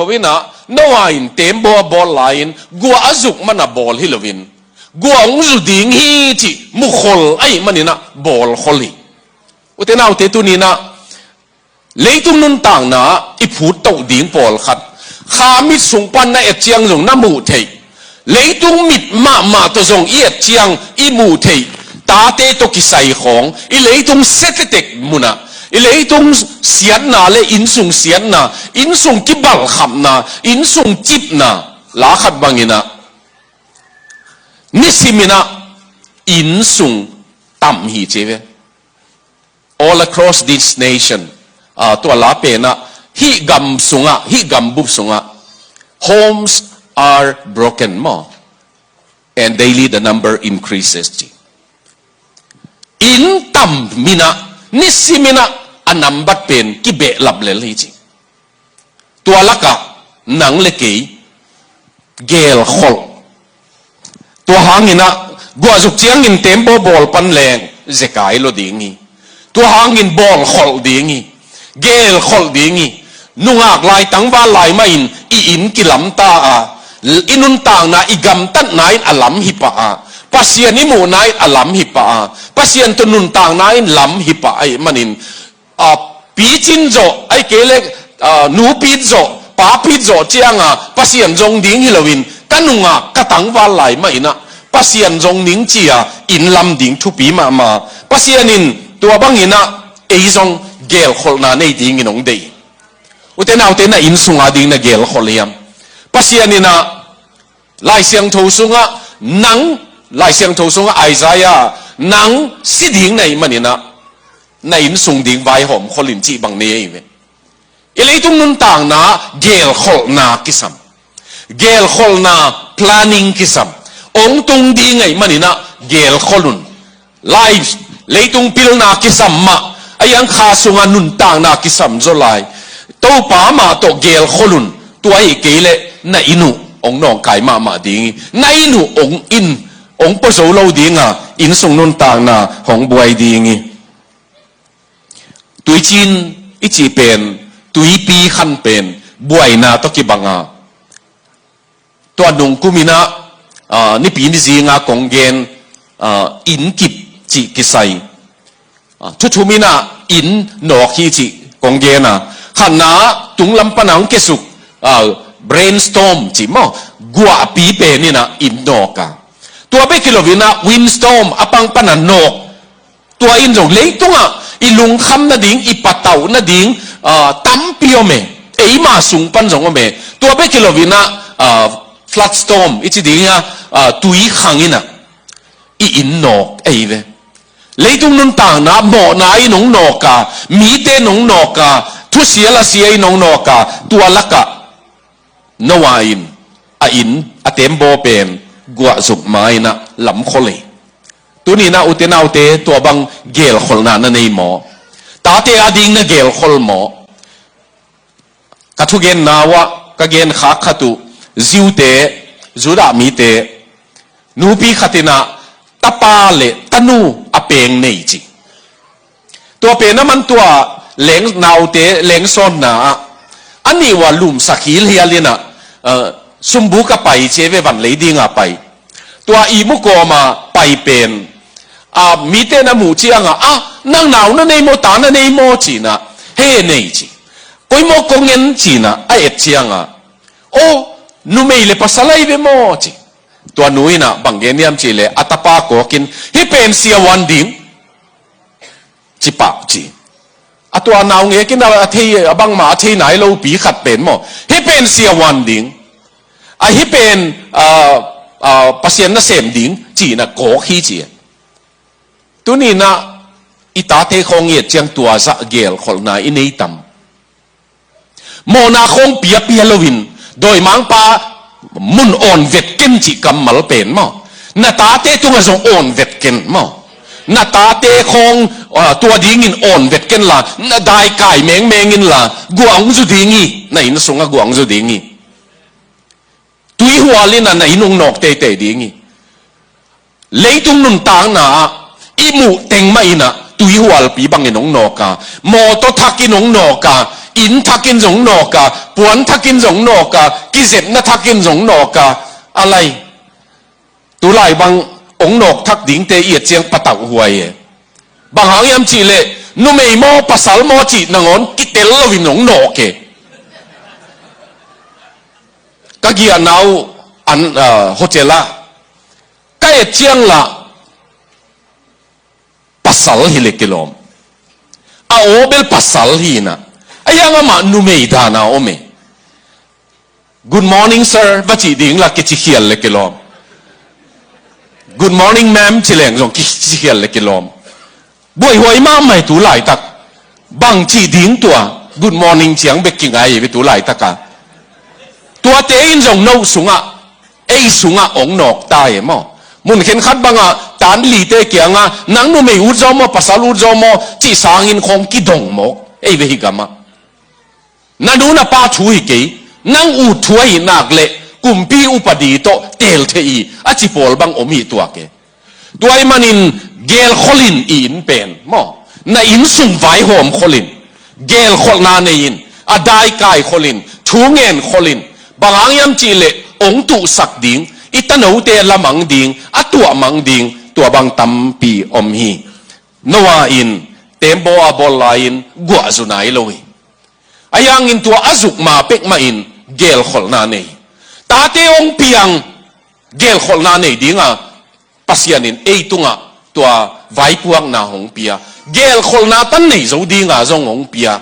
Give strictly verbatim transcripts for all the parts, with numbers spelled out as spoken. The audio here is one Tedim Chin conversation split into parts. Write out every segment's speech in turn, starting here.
Ho in ah, Noah in tembaw a bawl lai-in, guah a zuk man a bawl hi loin, guah hong zu ding hi cih mukhol ahih manin ah, bawlkhol hi. Ute naute, tuni-in ah, leitung nuntakna i phut toh ding pawlkhat, kha mit sung pan na et ciang zong na muh theih, leitung mit mahmah tawh zong i et ciang i muh theih, tate tawh kisai khawng, i leitung se tektek munah, i leitung siatna le innsung siatna, innsung kibalkhamna, innsung cipna, la khat bangin ah, nisimin ah innsung tam hi ci ve. All across this nation, ah, tua la pen ah, hih gam sungah, hih gambup sungah, homes are broken maw, and daily the number increases ci. Inn tam in ah, nisimin ah a nambat pen kibehlap lel hi ci. Tua lakah nang le kei gelkholh. Tua hangin ah, guah zuk ciangin tembaw bawl pan leng zekai lo ding hi. Tua hangin bawlkholh ding hi. Gelkholh ding hi. Nungak lai, tangval lai mahin i inn kilam ta a, i nuntakna, i gamtatna in a lam hi pah a, Pasian i muhna in a lam hi pah a, Pasian tawh nuntakna in lam hi pah ahih manin, ah, picin zawh, ahih kei leh, ah, nupit zawh, papit zawh ciang a, Pasian zong ding hi loin, ka nungak, ka tangval lai mah in ah, Pasian zong ning ci-a inn lam ding thupi mahmah. Pasian in tua bangin ah, ei zong gelkholhna nei dingin hong deih. Ute naute, na inn sung a ding na gelkholh hiam? Pasian in ah, Lai Siangtho sungah nang, Lai Siangtho sungah Isaiah, nang si ding na hih manin ah, na inn sung ding vaihawm khol in cih bang nei ahi ve. I leitung nuntakna gelkholhna kisam. Gelkholhna planning kisam. Hong tung ding ahih manin ah gelkholh un. Life, leitung pilna kisam mah, a hiang kha sunga nuntakna kisam zaw lai. Topa mah tawh gelkholh un, tua ahih kei leh na inn uh hong nawngkai mahmah ding hi. Na inn uh hong in, hong pua zo lo ding a, innsung nuntakna hong buai ding hi. Tuicin i cih pen, tuipi khan pen, buaina tawh kibang a. Tua nung kum in ah, ah, nipi ni zinga kong gen, ah, innkip cih kisai. Ah, thu thum in ah inn nawk hi cih kong gen a. Khatna, tunglam pana hong kiasuk, ah, brainstorm cih maw, guahpi pen in ah inn nawk a. Tua bek hi lo in ah windstorm a pang pana nawk. Tua in zong leitungah i lungkham nading, i patauh nading, ah, tampi om e. Eima sung pan zong om e. Tua bek hi lo in ah, ah, flood storm i ci ding a, ah, tui khang in ah i inn nawk ahi ve. Leitung nuntakna mawhna in hong nawk a, mite in hong nawk a, thusia lasia in hong nawk a, tua lakah Noah in a inn, a tembaw pen guah zuk ma in ah lamkhol hi. Tuni in ah ute naute, tua bang gelkholhna na nei maw? Tate a ding na gelkholh maw? Ka thugenna uah ka gen khak khat uh, Jew-te, Judah mite, nupi khat in ah tapa le tanu a peng nei ci. Tua pen a man tua leng naute lengsawnna ah, a nih uah lumsak hilhial in ah, eh, sumbuk a pai ci ve, van lei ding a pai. Tua ihmu kawm a pai pen, ah, mite in a muh ciang a, ah, nang nau na nei maw, ta na nei maw ci in ah, he nei ci. Koi maw kong en ci in ah a et ciang a, aw, numei le pasal ahi ve maw ci. Tua nu in ah bang gen hiam cih leh, a tapa kawk in, hih pen siavuan ding, ci pah ci. A tua naungek in a thei, a bangmah a thei nai lopi khat pen maw, hih pen siavuan ding, a hih pen, ah, ah, Pasian nasem ding ci in ah kawk hi ci. Tuni in ah i tate khawng i et ciang tua zah gelkholhna i nei tam? Mawhna khawng piapia loin, dawimangpa mun awn vet ken cih kammal pen maw, na tate tungah zong awn vet ken maw. Na tate khawng, ah, tua dingin awn vet ken la, na daikai mengmeng in la, guah hong zu ding hi, na inn sungah guah hong zu ding hi. Tuihual in ah na inn hong nawk teitei ding hi. Leitung nuntakna ah i muh teng mah in ah tuihualpi bangin hong nawk a, mawtaw thak in hong nawk a, Inn thakin zong nawk a, puan thakin zong nawk a, kizetna thakin zong nawk a, a lai. Tulai bang ong nawk thak dingte i et ciang patauh huai e. Bang hang hiam cih leh, numei maw, pasal maw cih nangawn kitel loin ong nawk e. Ka giahna uh an, ah, hotel ah ka et ciang lah, pasal hi le kilawm. A aw bel pasal hi na. A hiang amah numei dana om e. "Good morning, sir," va cih ding la kici khial le kilawm. "Good morning, ma'am," ci leng zong kici khial le kilawm. Buaihuai mahmah e tu laitak. Bang cih ding tua, "Good morning" ciang bek kingai e tu laitaka. Tuate in zong no sungah, ei sungah ong nawk ta e maw. Mun khenkhat bangah tanlite kiangah, "Nang numei ut zaw maw, pasal ut zaw maw?" cih sangin khong kidong mawk ei ve hi gamah. "Na nu na pa thu hi kei, nang ut thu ahi nak leh kumpi upadi tawh teel thei hi," a ci pawl bang om hi tuak e. Tua ahih manin geelkhol in i inn pen maw, na inn sung vaihawm khol in, geelkholhna nei in, a daikai khol in, thu ngen khol in, bang hang hiam cih leh ong tuhsak ding, i tanote lamang ding, a tuahmang ding, tua bang tampi om hi. Noah in tembaw a bawl lai-in guah zu nai lo hi. A hiangin tua a zuk ma pek mahin geelkholhna nei. Tate hong piang, geelkholhna nei dinga Pasian in ei tungah tua vaipuakna hong pia. Geelkholhna tan nei zo dinga zong hong pia.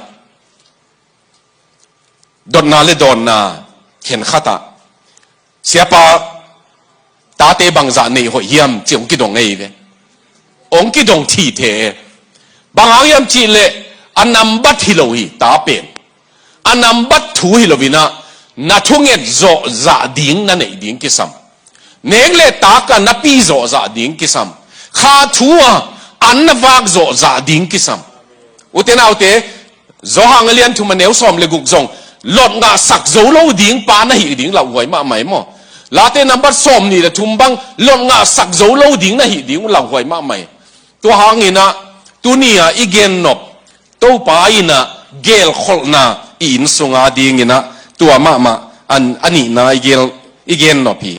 Dotna le dawnna khenkhatah, "Siapa, tate bangzah neih hoih hiam?" ci hong kidong ei ve. Hong kidong thithe e. Bang hang hiam cih leh a nambat hi lo hi, ta pen. A nambat thu hi lo inah, na thunget zawhzah ding na neih ding kisam. Nek le taka na pi zawhzah ding kisam. Kha thu a an na vak zawhzah ding kisam. Ute naute, Johan a lian thum a neu sawm le guk zong, Lot ngahsak zo lo ding pa na hih ding lauhuai mahmah e maw. Late nambat sawm nih le thum bang, Lot ngahsak zo lo ding na hih ding lauhuai mahmah e. Tua hanginah, tuni-a i gennop, Topa inah geelkholhna i inn sunga dinginah, tua mahmah an, a nihna i gel, i gennop hi.